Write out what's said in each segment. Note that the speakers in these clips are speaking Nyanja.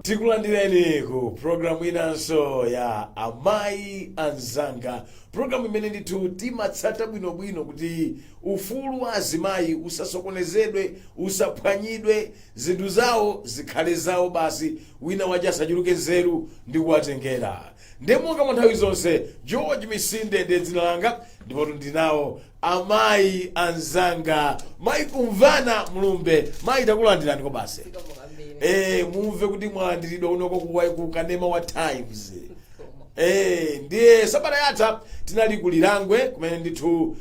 Tikulandireni ku programu inanso ya Amayi Anzanga, programu imene ndithu timatsata bwinobwino kuti ufulu wa azimayi usasokonezedwe, usaphwanyidwe, zinthu zawo zikhale zawo basi, wina wache asachuluke nzeru ndi kuwatengera. Ndiye monga mwa nthawi zonse, George Misinde ndiye dzina langa, ndipo ndinawo amayi anzanga, Mayi Kumvana Mulumbe. Mayi, takulandirani kobasi. Mumve kuti mwalandiridwa unoko ku kanema wa Times. Ndiye sabata yatha tinali ku Lilangwe, kumene ndithu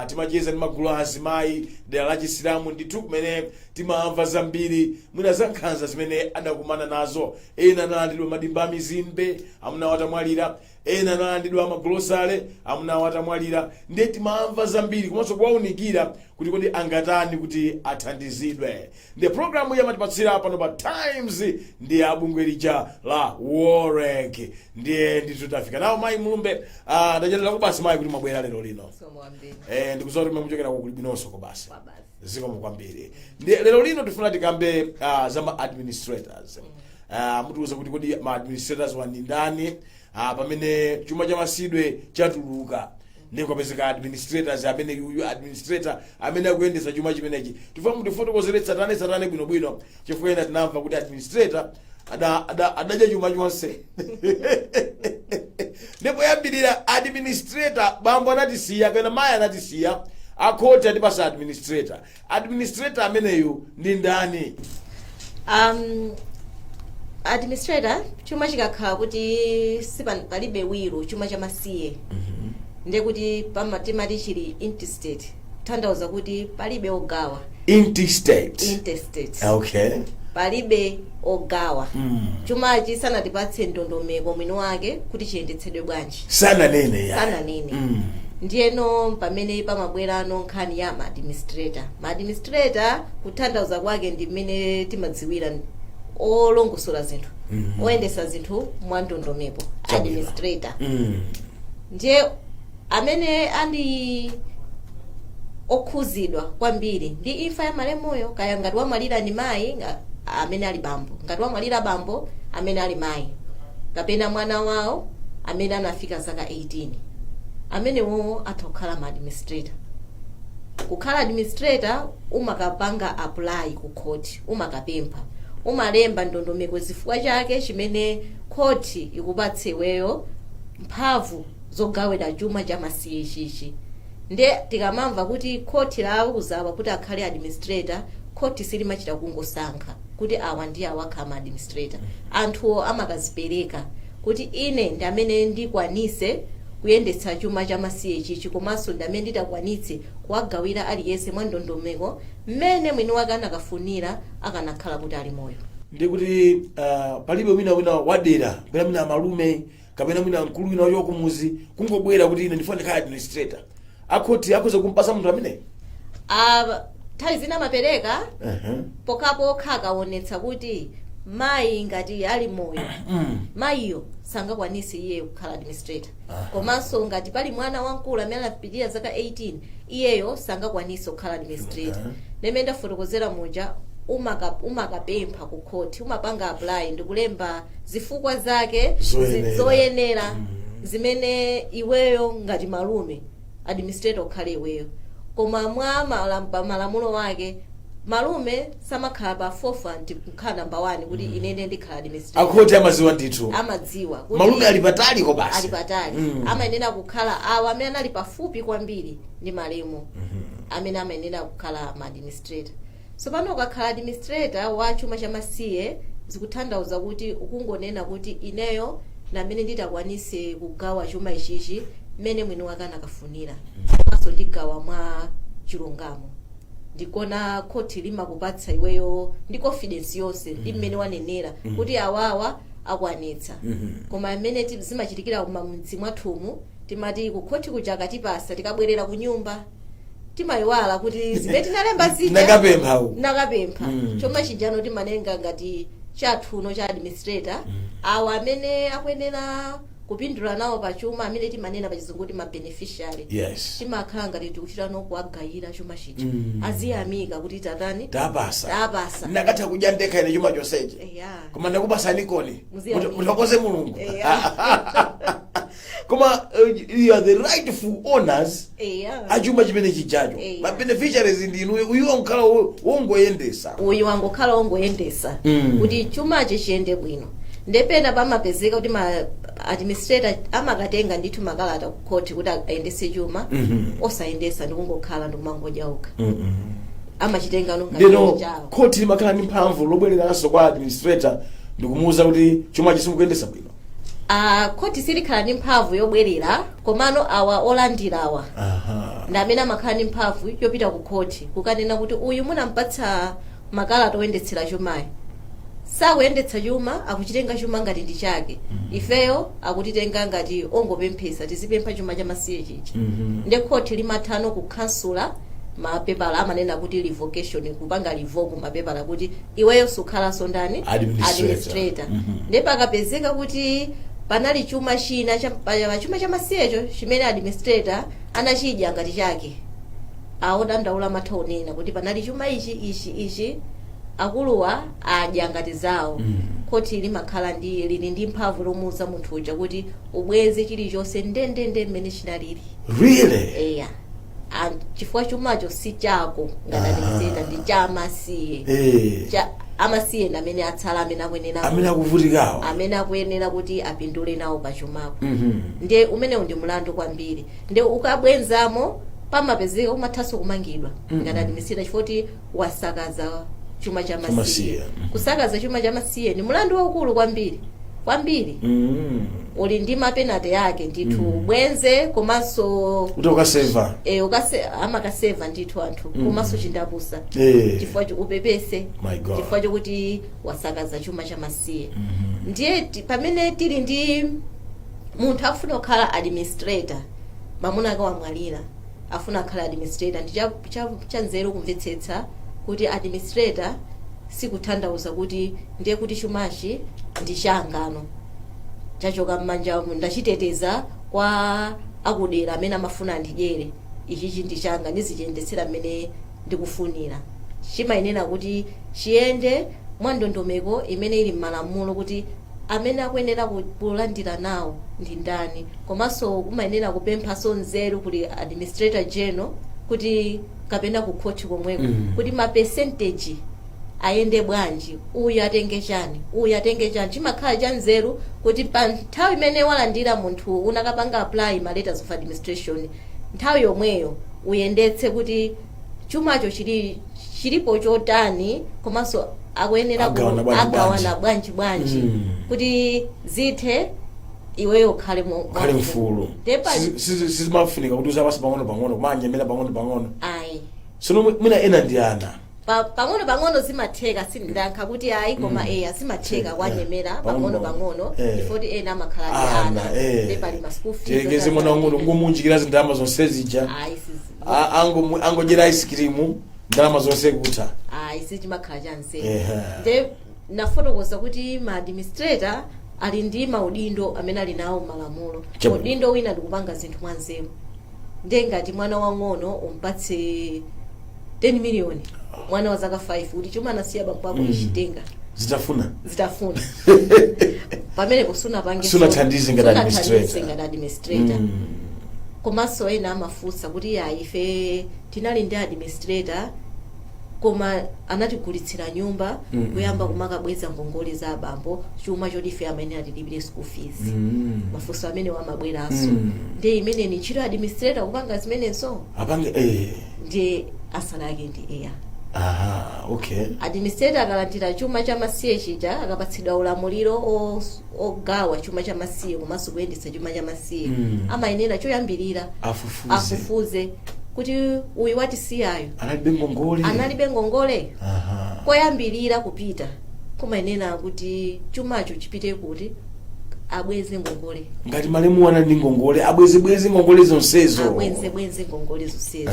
timacheza ndi magulu a azimayi dera la Chisilamu, ndithu kumene timamva zambiri mwina za nkhanza zimene adakumana nazo. Ena analandidwa madimba a mizimbe amuna atamwalira, ena analandidwa magolosale amuna atamwalira. Ndiye timamva zambiri komanso kuwaunikira kuti kodi angatani kuti athandizidwe. Ndiye programu yamatipatsira pano pa Times ndi abungwe lija la WOLREC. Ndiye ndithu tafika nawo Mayi Mulumbe. Ndachandira kubasi, mayi, kuti mwabwera lero lino. Ndikudziwa kuti muchokera kuli bwinonso kobasi. Zikomo kwambiri. Ndiye lero lino tifuna tikambe za ma administrators. Mutiuza kuti kodi ma administrators wandi ndani, pamene chuma cha masiye chatuluka ndiye kwapezeka administrators, amene yuyu administrator amene akuyendetsa chuma chimenechi. Tifuna mutifotokozere tsatane tsatane bwinobwino, chifukwa ena tinamva kuti administrator adadya chuma chonse. Ndipo yambirira, administrator, bambo anatisiya kapena mayi anatisiya, akhoti atipasa administrator. Administrator ameneyu ndi ndani? Administrator, chuma chikakhala kuti palibe will, chuma chamasiye, ndiye kuti timati chili intestate, kutanthauza kuti palibe ogawa. Intestate. Intestate. Palibe ogawa. Chumachi sanatipatse ndondomeko mwini wake kuti chiyendetsedwe bwanji. Sananene ya. Sananene. Ndiyeno pamene pamabwerano nkhani ya maadministrator. Maadministrator kutanthauza kwake ndi mmene timadziwira, olongosola zinthu, oyendesa zinthu mwa ndondomeko. Administrator ndiye amene ali okhuzidwa kwambiri ndi imfa ya malemuyo, kaya ngati wamwalira ni mayi, amene ali bambo, ngati wamwalira bambo, amene ali mayi, kapena mwana wawo amene anafika zaka 18, amenewo atha kukhala ma administrator. Kukhala administrator, umakapanga apply ku court, umakapempha, umalemba ndondomeko, zifukwa chake chimene court ikupatse iweyo mphamvu zogawira chuma cha masiye chichi. Nde tikamamva kuti khoti lauzawa kuti akhale administrator, khoti silimachita kungosankha kuti awa ndi awa akhala ma administrator. Anthuwo amakazipereka kuti ine ndi amene ndikwanise kuyendetsa chuma cha masiye chichi, komanso ndi amene nditakwanitse kuwagawira aliyense mwa ndondomeko mmene mwini wake anakafunira akanakhala kuti ali moyo. Ndi kuti palibe wina wadera, kapena mwina malume, kapena mwina mkulu wina wacho kumuzi, kungobwera kuti ine ndifuna ndikhale administrator, akhoti akhoza kumpasa munthu amene? Ah, nthawi zina amapereka pokhapokha akaonetsa kuti mayi ngati ali moyo, mayiyo sangakwanise iye kukhala administrator. Komanso ngati pali mwana wamkulu amene anapitirira zaka 18, iyeyo sangakwanise kukhala administrator. Nemene ndafotokozera muja, umakapempha ku khoti, umapanga apply ndikulemba zifukwa zake Zoyenera. Zoyenera zimene iweyo ngati malume, administrator ukhale iweyo. Koma mwa malamulo wake, malume samakhala pa forefront kukhala number one kuti inene ndikhala administrator. Akhoti amaziwa ndithu. Amadziwa kuti malume ali patali ko basi. Ali patali. Amayenera kukhala awa amene anali pafupi kwambiri ndi malemu, amene amayenera kukhala ma administrator. So pano ukakhala administrator wa chuma cha masiye, zikutanthauza kuti ukungonena kuti ineyo namene nditakwanise kugawa chuma ichichi mmene mwini wake anakafunira, komanso ndigawa mwa chilungamo. Ndikona khoti limakupatsa iweyo ndi confidence yonse ndi mmene wanenera kuti awawa akwanitsa. Koma mmene zimachitikira kumamudzi mwathumu, timati kukhoti kuja akatipasa, tikabwerera ku nyumba timayiwala kuti zimene tinalemba zija Nakapempha uku. Nakapempha. Choma chijano timanenga ngati chathuno cha administrator, awa amene akuyenera. Kupindula nawo pachuma, amene timanena pachizungu kuti ma beneficiary, timakhala ngati tikuchita nokuwagayira chuma chija. Aziyamika kuti tatani? Tapasa. Tapasa. Ndakatha kudya ndekha ine chuma chonsechi, koma ndakupasani koni. Muziyamika. Muthokoze Mulungu. Koma you are the rightful owners achuma chimene chijacho. Ma beneficiaries ndinu, uyu wankhala wongoyendesa. Uyu wangokhala wongoyendesa kuti chumachi chiyende bwino. Ndepena pamapezeka kuti ma administrator amakatenga ndithu makalata ku khoti kuti ayendese chuma, osayendesa, ndikungokhala ndikumangodyauka, amachitenga nonga Ndino chawo. Khoti limakhala ndi mphamvu lobwereranso kwa administrator ndikumuwuza kuti chuma chisimukuyendesa bwino? Ah, khoti silikhala ndi mphamvu yobwerera, komano awa olandirawa ndi amene amakhala ndi mphamvu yopita ku khoti kukanena kuti uyu munampatsa makalata oyendetsera chumayo sakuyendetsa chuma, akuchitenga chuma ngati ndi chake. Ifeyo akutitenga ngati ongopemphesa, tizipempha chuma cha masiye chija. Nde khoti limathano kukhansula mapepala, amanena kuti revocation, kupanga revoke mapepala kuti iweyo sukhalanso ndani? Administrator. Administrator. Nde pakapezeka kuti panali chuma china chuma cha masiyecho chimene administrator anachidya ngati chake, awodandaula amatha kunena kuti panali chuma ichi, ichi, ichi, akuluwa adya ngati zawo. Khoti limakhala ndi lili ndi mphamvu lomuuza munthu uja kuti ubweze chilichonse ndendende mmene chinalili. Really? Eya. Chifukwa chumacho si chako ngati administrator, ndi cha amasiye. Cha amasiye ndi amene atsala, amene akuyenera amene akuvutikawo, amene akuyenera kuti apindule nawo pachumapo. Ndiye umenewu ndi mlandu kwambiri. Ndiye ukabwenzamo pamapezeka umathanso kumangidwa ngati administrator, chifukwa kuti wasakaza chuma cha masiye. Masiye. Kusakaza chuma cha masiye ndi mlandu waukulu kwambiri kwambiri. Uli ndi ma penalty yake ndithu. Bwenze komanso kuti ukaseva. E, ukase amakaseva ndithu anthu, komanso chindapusa, chifukwa upepese My God. chifukwa chokuti wasakaza chuma cha masiye. Ndiye pamene tili ndi munthu akufuna kukhala administrator, mamuna ake wamwalira, afuna kukhala administrator, ndi cha nzeru kumvetsetsa kuti administrator sikutanthauza kuti ndiye kuti chumachi ndi changano, chachoka m'manja, ndachiteteza kwa akudera amene amafuna andidyere. Ichichi ndi changa, ndizichiyendetsera mmene ndikufunira. Chimayenera kuti chiyende mwa ndondomeko imene ili m'malamulo, kuti amene akuyenera kulandira nawo ndi ndani. Komanso kumayenera kupemphaso nzeru kuli administrator general kuti kapena ku khoti komweko kuti ma percentage ayende bwanji, uyu atenge chani, uyu atenge chani. Chimakhala cha nzeru kuti pa nthawi imene walandira munthu unakapanga apply ma letters of administration, nthawi yomweyo uyendetse kuti chumacho chilipo chotani, komanso akuyenera Agawana bwanji. Agawana bwanji bwanji, kuti zithe, iweyo ukhale ukhale mfulu. Sizimafunika kuti uzapasa pang'ono pang'ono, kumanyemera pang'ono pang'ono. Ayi. Sono mwina ena ndi ana. Pang'ono pang'ono zimatheka. Sindidankha kuti ayi, koma eya, zimatheka kwanyemera pang'ono pang'ono, chifukwa ena amakhala ndi ana, ndi pali ma school fees. Tiyekeze mwana wang'ono kungomunjikira zindalama zonse zija. Ayi, Angodyera ice cream, ndalama zonse kutha. Ayi, sichimakhala cha nzeru. Nde nafotokoza kuti ma administrator ali ndi maudindo amene ali nawo m'malamulo. Udindo wina ndikupanga zinthu mwa nzeru. Nde ngati mwana wang'ono umpatse 10 million, mwana wa zaka 5, kuti chuma anasiya bambo ako ichitenga, Zitafuna. Zitafuna, pamenepo sunapange Sunathandize ngati sunathandize administrator. Ngati administrator. Komanso ena amafunsa kuti ya, ife tinali ndi administrator koma anatigulitsira nyumba, kuyamba kumakabweza ngongole za abambo, chuma choti ife amene atilipire school fees. Mafunso amene wamabweranso, ndiye imene ni ntchito ya administrator kupanga zimenezo? Apange Ndiye answer yake ndi eya. Aha, okay. Administrator akalandira chuma cha masiye chija, akapatsidwa ulamuliro ogawa chuma cha masiye komanso kuyendetsa chuma cha masiye, amayenera choyambirira afufuze, afufuze kuti uyu watisiyayo analibe ngongole? Analibe ngongole? Koyambirira kupita kumayenera kuti chumacho chipite kuti abweze ngongole. Ngati malemu anali ndi ngongole, abwezebweze ngongole zonsezo. Abwezebweze ngongole zonsezo.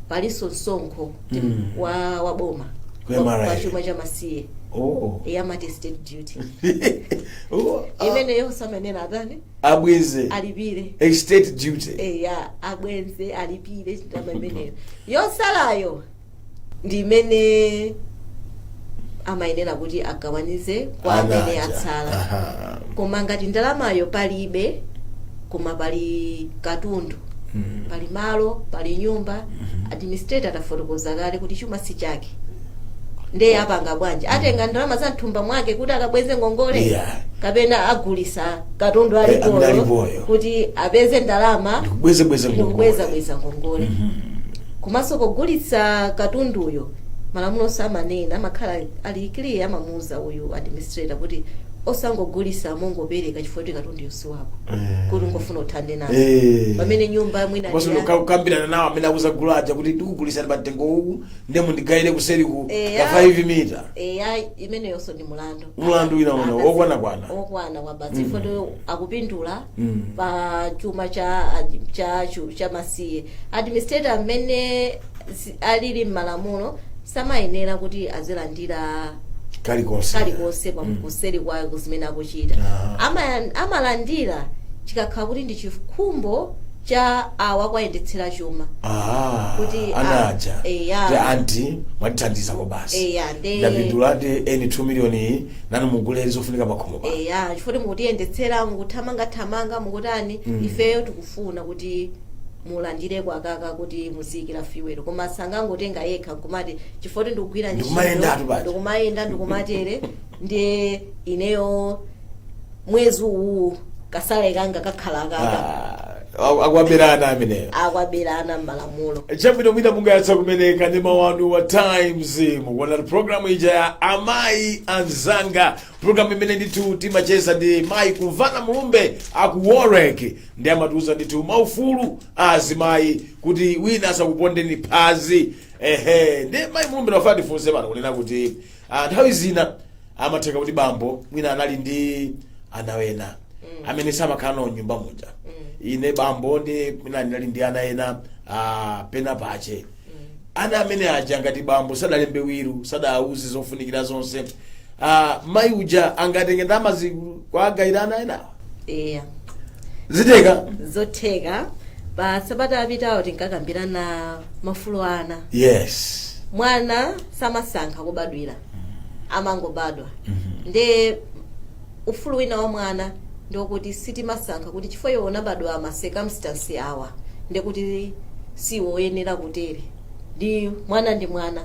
Palinso msonkho wa boma Ku MRA. wa chuma cha masiye. Oh. Yamati estate duty. Oh, ah, Imeneyo samenera atani? Abweze. Alipire. Estate duty. Eya, abwenze, alipire ndalama imeneyo. Yosalayo ndi imene amayenera kuti agawanize kwa amene Anaja. atsala. Koma ngati ndalamayo palibe, koma pali katundu, pali malo, pali nyumba, administrator atafotokoza kale kuti chuma si chake, ndiye apanga bwanji? Atenga ndalama za mthumba mwake kuti akabweze ngongole, kapena agulisa katundu amene alipoyo alipoyo. kuti apeze ndalama Ndikubwezebweze ngongole. Ndikubwezabweza ngongole. Komanso kugulitsa katunduyo, malamulo samanena, amakhala ali clear, amamuuza uyu administrator kuti osangogulitsa mongopereka chifukwa kuti katunduyo si wako, kuti ungofuna uthande nazo, pamene nyumba mwina Komanso kukambirana nawo amene akuzagula aja kuti ndikugulisani pa mtengo uwu, ndiye mundigayire kuseriku ka 5 mita. Eya, imeneyonso ndi mulandu. Mulandu wina uno, wokwanakwana. Okwana kwabasi, chifukwa akupindula pa chuma cha masiye. Administrator amene alili m'malamulo samayenera kuti azilandira kalikonse. Kalikonse kuseri kwa zimene akuchita. Amalandira chikakhala kuti ndi chikhumbo cha awa kwayendetsera chuma. Kuti, anaja. Eya. Kuti anti mwatithandiza ko basi. Eya, Ndapindula ndi eni 2 million iyi, nanu mugule zofunika pakhomo pa. Eya, chifukwa mukutiyendetsera, mukuthamangathamanga, mukutani, ifeyo tikufuna kuti mulandireko akaka kuti muziyikira fuel. Koma sangangotenga yekha nkumati chifukwa kuti ndikugwira ntchito, Ndikumayendatu paja. Ndikumayenda, ndikumatere, ndiye ineyo mwezi uwu kasale kanga kakhala kaka. Ah, akuwaberana ameneyo. Akwaberana m'malamulo. Chabwino, mwina mungayatsa kumene kanema wanu wa Times, mukuona programu ija ya Amayi Anzanga, programu imene ndithu timacheza ndi mayi Kumvana Mulumbe aku Warwick, ndi amatiuza ndithu maufulu a azimayi kuti wina asakupondeni phazi. Ehe, ndi mayi Mulumbe, nafuna tifunse pano kunena kuti nthawi zina amatheka kuti bambo mwina anali ndi ana wena amene samakhala nawo nyumba muja. Ine bambo ndi mwina ndinali ndi ana ena pena pache. Ana amene aja, ngati bambo sadalembe will, sadauze zofunikira zonse, mayi uja angatenge ndalama kwagayira ana enawa? Eya. Ziteka? Zotheka. Pa sabata apitawo tinkakambirana maufulu ana. Mwana samasankha kubadwira, amangobadwa. Nde ufulu wina wa mwana ndiokuti sitimasankha kuti chifukwa iwe unabadwa ma circumstance awa, ndekuti siwoyenera kutere. Ndi mwana ndi mwana,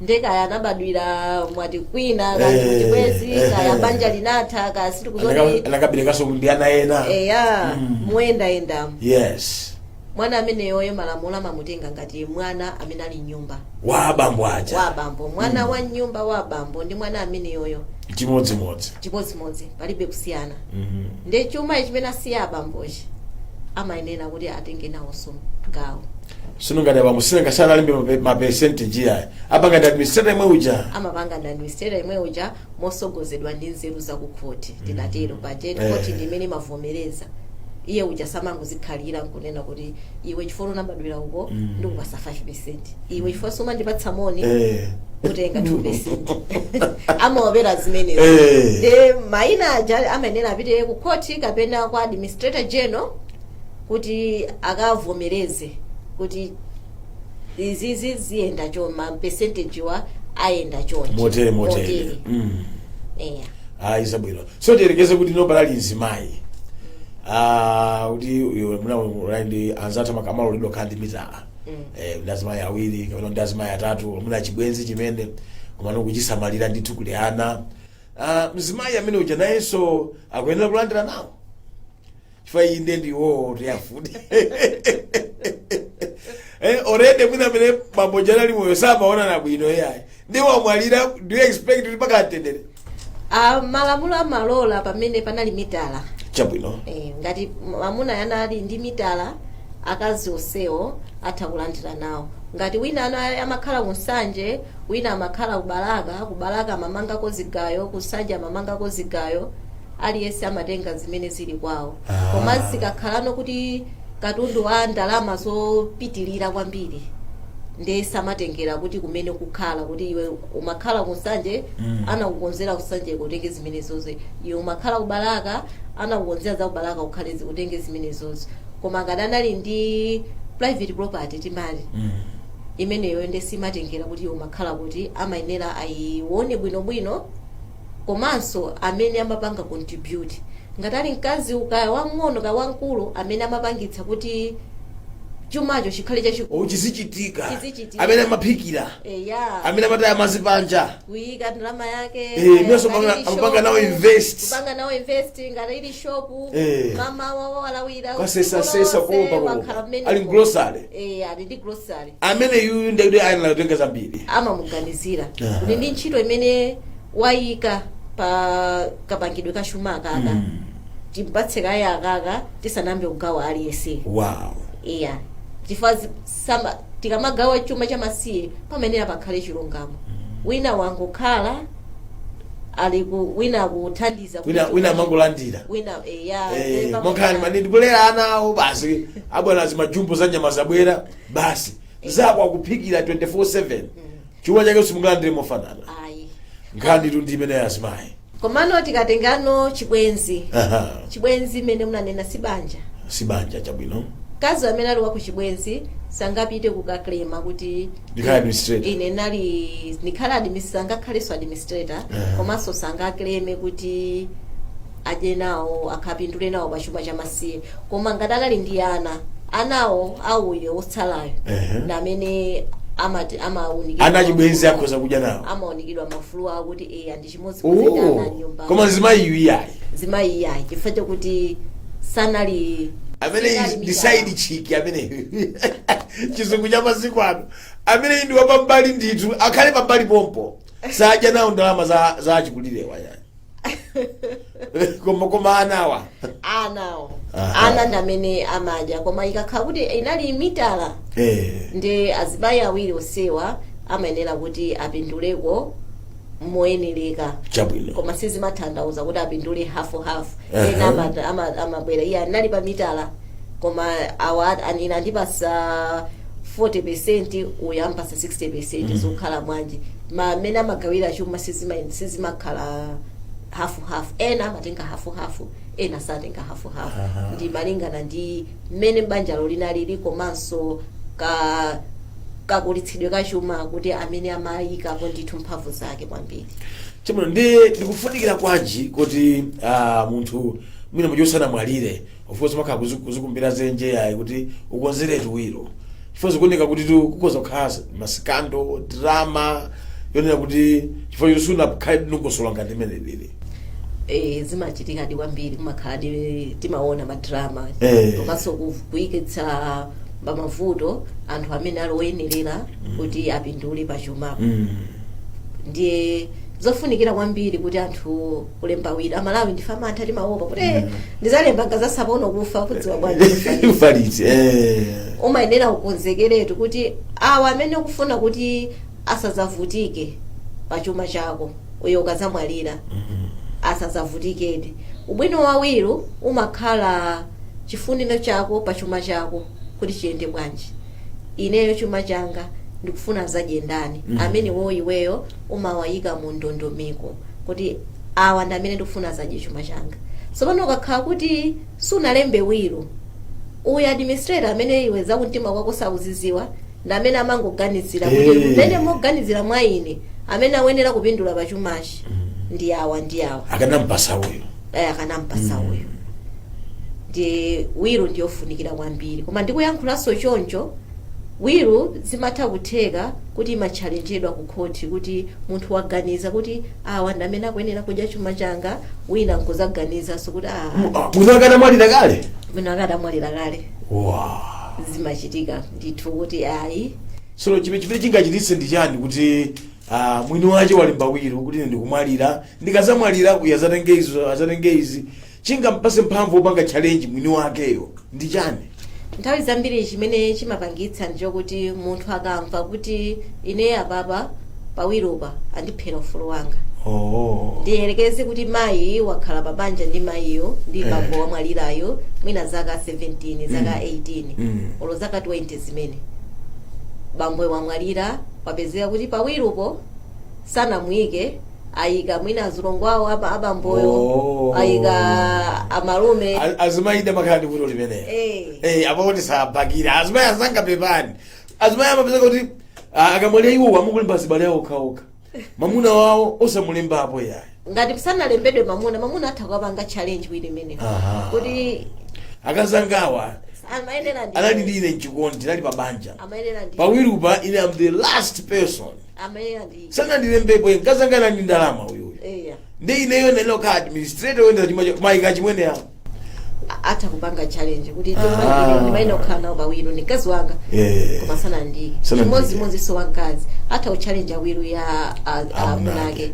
nde kaya anabadwira mwati kwina, kaya kuchibwezi, kaya banja linatha, kaya sitikuzoti. Anakaberekaso ndi ana ena. Eya, muyendayendamo. Mwana ameneyoyo malamulo amamutenga ngati mwana amene ali mnyumba wa bambo aja. Wa bambo. Mwana wa nyumba wa bambo ndi mwana ameneyoyo chimodzimodzi. Chimodzimodzi, palibe kusiyana. Ndi chuma chimene asiya abambochi amayenera kuti atenge nawonso gawo. Sino ngati abambo sinangasanalembe ma percentage aya, apanga ndi administrator imwe uja? Amapanga ndi administrator imwe uja mosogozedwa ndi nzeru za ku khoti. Tidatero paje, khoti ndi imene imavomereza. Iye uja samangozikhalira nkunena kuti iwe chifukwa unabadwira uko ndikupasa 5, iwe chifukwa sumandipatsa moni kutenga 2. Amaopera zimenezo. Ndi mayina aja amayenera apite ku khoti kapena kwa administrator general kuti akavomereze kuti izizi ziyenda choma, percentage wa ayenda chonchi. Motere motere. Eya. Ayi, zabwino. So tiyerekeze kuti no panali mzimayi, kuti uyo muna unali ndi anzathu akamaloledwa khala ndi mitala, ndi azimayi awiri kapena ndi azimayi atatu, muna chibwenzi chimene komano kuchisamalira ndithu kuli ana. Mzimayi amene uja nayenso akuyenera kulandira nawo, chifukwa iyi ndiye ndiwo tiyafune already mwina amene bambo janali moyo samaonana bwino yayi, ndi wamwalira, do you expect kuti pakamtendere? Malamulo amalola pamene panali mitala. Ngati mwamuna yanali ndi mitala, akazi onsewo atha kulandira nawo. Ngati wina ana amakhala kunsanje, wina amakhala kubalaka, kubalaka amamangako zigayo, kunsanje amamangako zigayo, aliyense amatenga zimene zili kwawo. Koma zikakhalano kuti katundu wa ndalama zopitilira kwambiri. Ndiye samatengera kuti kumene kukhala, kuti iwe umakhala kuNsanje, anakukonzera kuNsanje, utenge zimenezozo, iwe umakhala kuBalaka, anakukonzera za kuBalaka, ukhale utenge zimenezozo. Koma ngati anali ndi private property timati, imeneyo nde simatengera kuti iwe umakhala kuti, amayenera ayione bwinobwino. Komanso amene amapanga contribute, ngati ali mkazi ukaya wang'ono kaya wamkulu, amene amapangitsa kuti chumacho chikhale chachikulu. Oh, chizichitika. Chizichitika. Amene amaphikira, Eya. amene amataya madzi panja, kuyika ndalama yake. Minso Ngati ili amapanga nawo shop, invest. Kupanga nawo invest ngati ili shop, mama wawo alawira. Kasesasesa, kuopa Wakhala kuopa. mmenemo. Ali grocery. Ali ndi grocery. Amene yuyu ndekuti ayenera kutenga zambiri. Amamuganizira kuti ndi ntchito imene wayika pa kapangidwe ka chuma akaka, timpatse kaye akaka tisanambe kugawa aliyense. Iya, chifukwa tikamagawa chuma cha masiye pamenera pakhale chilungamo. Wina wangokhala ali ku, wina akuthandiza kuti Wina wina amangolandira. Wina, eya. Monkhani mani ndikulera ana awo basi, abwana, zimajumbo za nyama zabwera basi, zako akuphikira 24/7, chuma chake simungalandire mofanana. Ayi. Nkhani tu ndi imene ya azimayi. Komano tikatengano chibwenzi, chibwenzi imene munanena si banja. Si banja, chabwino. Mkazi amene ali waku chibwenzi sangapite kukaclaima kuti Ndikhale administrator. Ine nali ndikhala sangakhalenso administrator. Komanso sangaclaime kuti adye nawo, akhapindule nawo pa chuma cha masiye. Koma ngati anali ndi ana, anawo auyo wotsalayo ndi amene amati amawunikidwa. Ana achibwenzi akhoza kudya nawo. Amawunikidwa maufulu awo kuti eya, ndi chimodzi ndi ana nyumba. Koma mzimayi iyu iyayi. Zimayi iyayi, chifukwa chokuti sanali Amene sinali ndi mitala. Side chick amene, chizungu cha masiku ano, amene ndi wapambali ndithu, akhale pambali pompo, sadya nawo ndalama za achikulirewa yani, koma anawa. Anawo, ana ndi amene amadya. Koma ikakhala kuti inali mitala, ndi azimayi awiri osewa amayenera kuti apinduleko moyenereka. Koma sizimatanthauza kuti apindule hafu hafu. Ena amabwera, iye anali pa mitala, koma awa ine andipasa 40, uyu ampasa 60, zokhala bwanji? Amene amagawira chuma sizimakhala hafu hafu. Ena amatenga hafu hafu, ena satenga hafu hafu. Ndi malingana ndi mmene banjalo linalili, komanso ka kakulitsidwe kachuma, kuti amene amayikapo ndithu mphamvu zake kwambiri. Chabwino, ndi ndikufunikira kwanji kuti munthu mwina muja usanamwalire, of course makhala kuzikumbira zenje yayi, kuti ukonzeretu will, chifukwa zikuoneka kuti tu kukhoza kukhala mascandal, drama yonena kuti chifukwa choti sunakhale ndinongosola ngati imene lili. Zimachitikadi kwambiri, kumakhala timaona madrama, komanso kuyikitsa pamavuto anthu amene ali oyenerera kuti apindule pachumapo. Ndiye zofunikira kwambiri kuti anthu kulemba will. Amalawi ndife amantha, timaopa kuti ndizalemba ngazasapono kufa, kudziwa bwanji? Ufaliti. Umayenera ukonzekeretu kuti awa amene ukufuna kuti asazavutike pachuma chako uyo ukazamwalira, asazavutikedi. Ubwino wa will umakhala chifuniro chako pachuma chako kuti chiyende bwanji. Ineyo chuma changa ndikufuna zadye ndani? Amene wo iweyo umawayika mu ndondomeko kuti awa ndi amene ndikufuna zadye chuma changa. Tsopano ukakhala kuti sunalembe will, uyu administrator amene iwe zakumtima kwako sakuziziwa ndi amene amangoganizira kuti mmene moganizira mwa ine, amene akuyenera kupindula pachumachi ndi awa ndi awa. Akanampasa uyu. Akanampasa uyu. Ndi will ndiyofunikira kwambiri. Koma ndikuyankhulanso choncho, will zimatha kutheka kuti imachallengedwa ku khoti, kuti munthu waganiza kuti awa ndi amene akuyenera kudya chuma changa, wina nkuzaganizanso kuti ah, Mwina akanamwalira kale. Mwina akadamwalira kale. Zimachitika ndithu kuti ayi. So chimene chingachititse ndi chani kuti mwini wache walemba will kuti ine ndikumwalira, ndikazamwalira uyu azatenge izi, azatenge izi, chingampase mphamvu wopanga challenge mwini wakeyo ndi chani? Nthawi zambiri chimene chimapangitsa ndichokuti munthu akamva kuti ine apapa pawillopa andiphera ufulu wanga. Ndiyelekeze kuti mayi wakhala pabanja ndi mayiyo ndi bambo wamwalirayo mwina zaka 17, zaka 18, olo zaka 20 zimene. Bambo wamwalira, wapezeka kuti pa will po sanamuyike, ayika mwina azilongo awo abamboyo, ayika amalume. Azimayi amakhala ndi vuto limenelo. Eh. Eh, apakuti sabakira azimayi azanga, pepani. Azimayi amapezeka kuti akamwalira iwo amukulemba azibale awo okhaokha, mamuna wawo osamulembapo yayi. Ngati sanalembedwe mamuna, mamuna atha kukapanga challenge will imeneyo kuti akazangawa amayenera ndi anali ndi ine mchikondi, tinali pa banja, amayenera ndi pa will pa ine am the last person, amayenera ndi sanandilembepo. Mkazanga anali ndi ndalama uyuyu, ndi ineyo ndinokha administrator oyendera chuma mayika chimwene awo. Atha kupanga challenge kuti ndimayenera kukhala nawo pa will, ndi mkazi wanga, koma sanandiyike. Sanandiyike. Chimodzimodzinso wamkazi atha kuchallenge will ya Amuna amuna ake.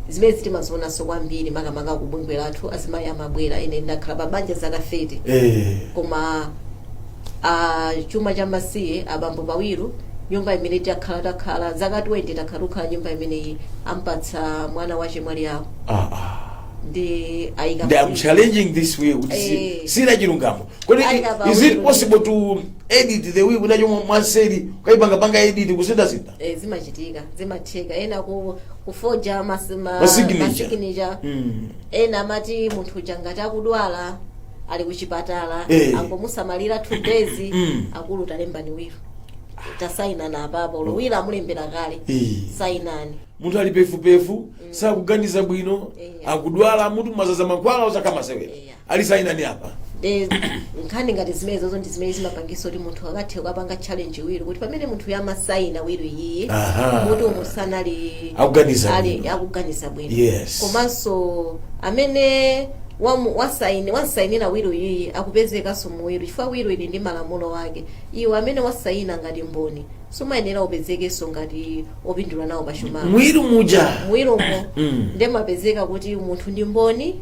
Zimene zitimazionanso kwambiri, makamaka ku bungwe lathu, azimayi amabwera, "Ine ndakhala pa banja zaka 30, koma chuma cha masiye abambo pa will, nyumba imene takhala zaka 20, takhala tukhala nyumba imeneyi, ampatsa mwana wa chemwali yawo." Ndi ayika And I'm challenging this will kuti sina chilungamo. Kodi Ayika pa is it will. possible to edit the will kunacho mwanseri ukayipangapanga edit, kusindasinda? Eh, zimachitika, zimatheka. Ena kufoja Ma signature. Ma signature. Ena amati munthu uja ngati akudwala, ali kuchipatala, angomusamalira 2 days, "Akulu, talembani will, tasayinana apapo." Will amulembera kale, "Sayinani." Munthu ali pefupefu, sakuganiza bwino, akudwala, mutu mazaza mankhwala osakamasewera, ali sayinani apa. De nkhani ngati zimene zozo ndi zimene zimapangisa kuti munthu akathe kukapanga challenge will, kuti pamene munthu yamasayina will iyiyi, mutu umu sanali Akuganiza ali bwino. akuganiza bwino. Komanso amene wasayinira will iyi akupezekanso mu will, chifukwa will ili ndi malamulo ake. Iwe amene wasayina ngati mboni sumayenera upezekenso ngati opindula nawo pachumamo Mu will muja. Mu will mo. Ndemapezeka kuti munthu ndi mboni,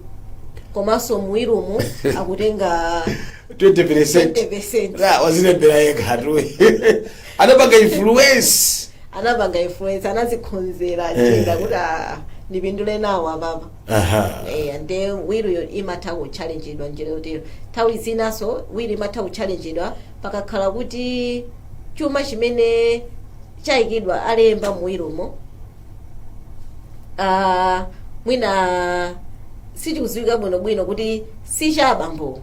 komanso mu will mu akutenga 20%. 20%. La, wazilembera yekhatu, anapanga influence. Anapanga influence, anazikhonzera njira kuti, "Ah, ndipindule nawo apapa." Nde will yo imatha kutchallengedwa njira yotero. Nthawi zinaso will imatha kutchallengedwa pakakhala kuti chuma chimene chayikidwa, alemba mu will mo, mwina sichikudziwika bwinobwino kuti si cha abambo,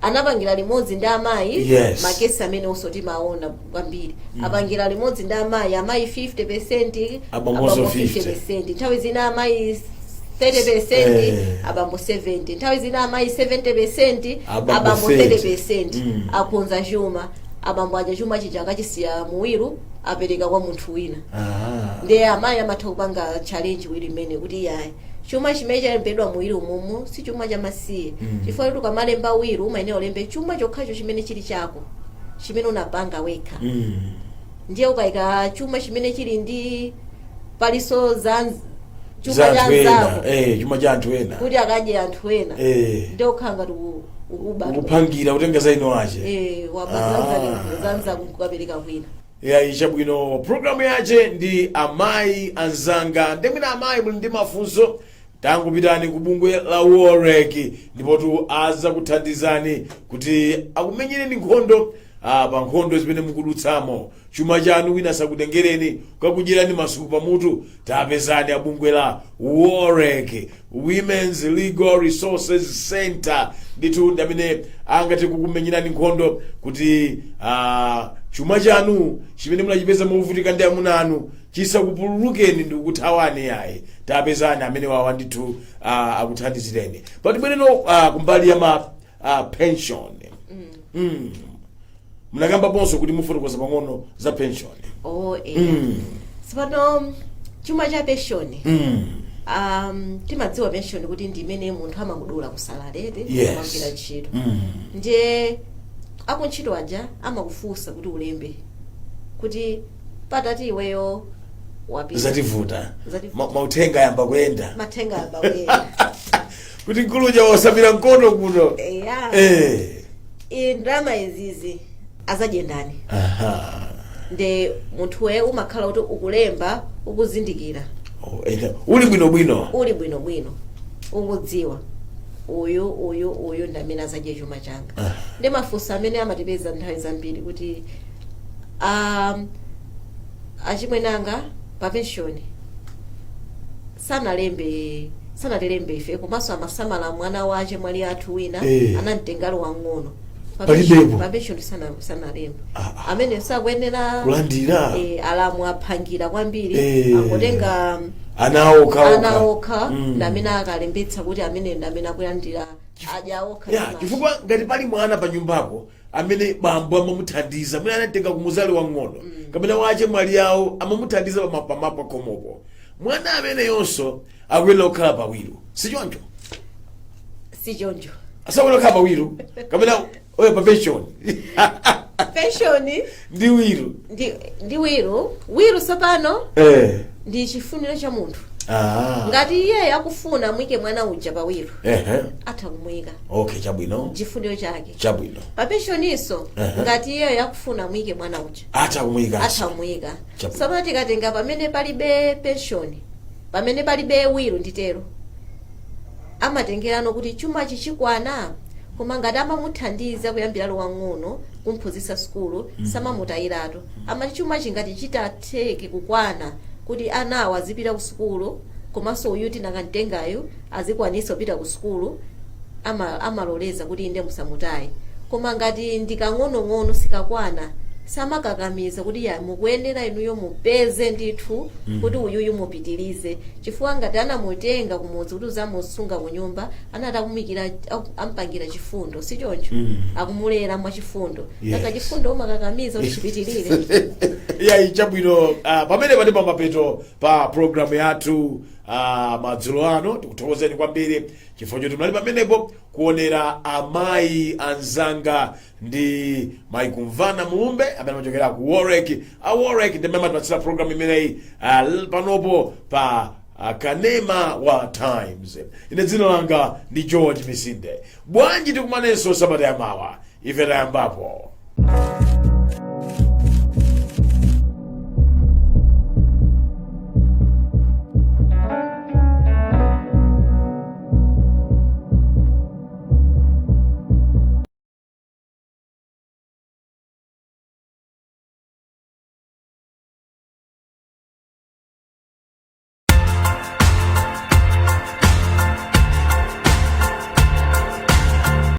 anapangira limodzi ndi amayi. Makesi amene onso timaona kwambiri, apangira limodzi ndi amayi, amayi 50%, Abambonso 50. 50%. Nthawi zina amayi 30%, abambo 70. Nthawi zina amayi 70%, Abambo abambo 30. 30%. Akhonza chuma, abambo aja chuma chija akachisiya mu will, apereka kwa munthu wina. Ndiye amayi amatha kupanga challenge will imene kuti yayi, chuma chimene chalembedwa mu will umumu si chuma chamasiye, chifukwa kuti ukamalemba will umayenera ulembe chuma chokhacho chimene chili chako, chimene unapanga wekha. Ndiye ukayika chuma chimene chili ndi paliso za chuma Za cha anthu ena. anzako, Chuma cha anthu ena, kuti akadye anthu ena, ndiye ukhala ngati ukuba. Ukupangira kutenga za ino ache. Eh, waba zanzako nkukapereka kwina. Ya, chabwino. Programu yache ndi Amayi Anzanga. Ndemwina amayi muli ndi mafunso, tangopitani ku bungwe la WOLREC, ndipotu azakuthandizani kuti akumenyereni nkhondo pa nkhondo zimene mukudutsamo. Chuma chanu wina sakutengereni kukakudyerani masuku pamutu. Tapezani abungwe la WOLREC, Women's Legal Resources Center. Ndithu ndi amene angathe kukumenyerani nkhondo kuti chuma chanu chimene munachipeza movutika ndi amuna anu chisakupululukeni ndi kukuthawani yayi. Tapezani amene wawa, ndithu akuthandizireni. But bweneno kumbali ya ma pension, munakambaponso kuti mufotokoza pang'ono za pension. Oh, eh. Sipano chuma cha pension, timadziwa pension kuti ndi imene munthu amakudula ku salary, amagwira ntchito. Ndiye akuntchito aja amakufunsa kuti ulembe kuti patati iweyo wapita, Zativuta. Zativuta. Mauthenga ayamba kuyenda. Mathenga ayamba kuyenda. Kuti mkuluja wasambira mkono kuno. Eya. Iyi ndalama izizi azadyendani? Nde munthuwe umakhala kuti ukulemba ukuzindikira. Oh, uli bwinobwino. Uli bwinobwino, ukudziwa uyu, uyu, uyu ndi amene azadye chuma changa. Ndi mafunso amene amatipeza nthawi zambiri kuti Achimwenanga pa penshoni sanalembe, sanatilembe ife, komanso amasamala mwana wache mwali athu wina. Anamtengalo wang'ono. Pa Palibepo. Pa penshoni sanalembe. Ah, ah. Amene sakuyenera Kulandira. Alamu aphangira kwambiri. Angotenga ana okha. Ana okha ndamene akalembetsa kuti amene ndamene akulandira, adya okha. Chifukwa ngati pali mwana pa nyumbako amene bambo amamuthandiza, amene anatenga kumuzali wang'ono kapena wache mwali yawo, amamuthandiza pamapa khomopo, mwana ameneyonso akuyenera kukhala pa will, si choncho? Si choncho. Asakuyenera kukhala pa will kapena oyo pa pension? Penshoni ndi will. Ndi will. Will sopano ndi chifuniro cha munthu. Ngati iye akufuna amuyike mwana uja pa will, atha kumuyika. Okay, chabwino. Chifuniro chake. Chabwino. Pa pensioninso, ngati iyeyo akufuna amuyike mwana uja, atha kumuyika. Atha kumuyika. Chabwino. Sopano tikatenga pamene palibe pension, pamene palibe will, nditero, amatengerano kuti chumachi chikwana. Koma ngati amamuthandiza kuyambira ali wang'ono, kumphunzitsa sukulu, samamutayiratu. Amati chumachi ngati chitatheke kukwana kuti anawo azipita ku sukulu, komanso uyu tinakamtengayo azikwanisa kupita ku sukulu, amaloleza kuti inde, musamutaye. Koma ngati ndikang'onong'ono, sikakwana, samakakamiza kuti ya, mukuyenera inuyo mupeze ndithu kuti uyuyu mupitirize, chifukwa ngati anamutenga kumudzi kuti uzamusunga kunyumba, anati akumikira, ampangira chifundo, si choncho? Akumulera mwachifundo. Nanga chifundo umakakamiza kuti chipitirire? Yayi, chabwino. Pamene pali pamapeto pa programu yathu madzulo ano, tikuthokozeni kwambiri chifukwa choti munali pamenepo kuonera Amayi Anzanga ndi Mayi Kumvana Mulumbe amene amachokera ku Warwick. A Warwick ndi amene amatipatsira programu imeneyi panopo pa kanema wa Times. Ine dzina langa ndi George Misinde. Bwanji tikumanenso sabata yamawa? Ife tayambapo.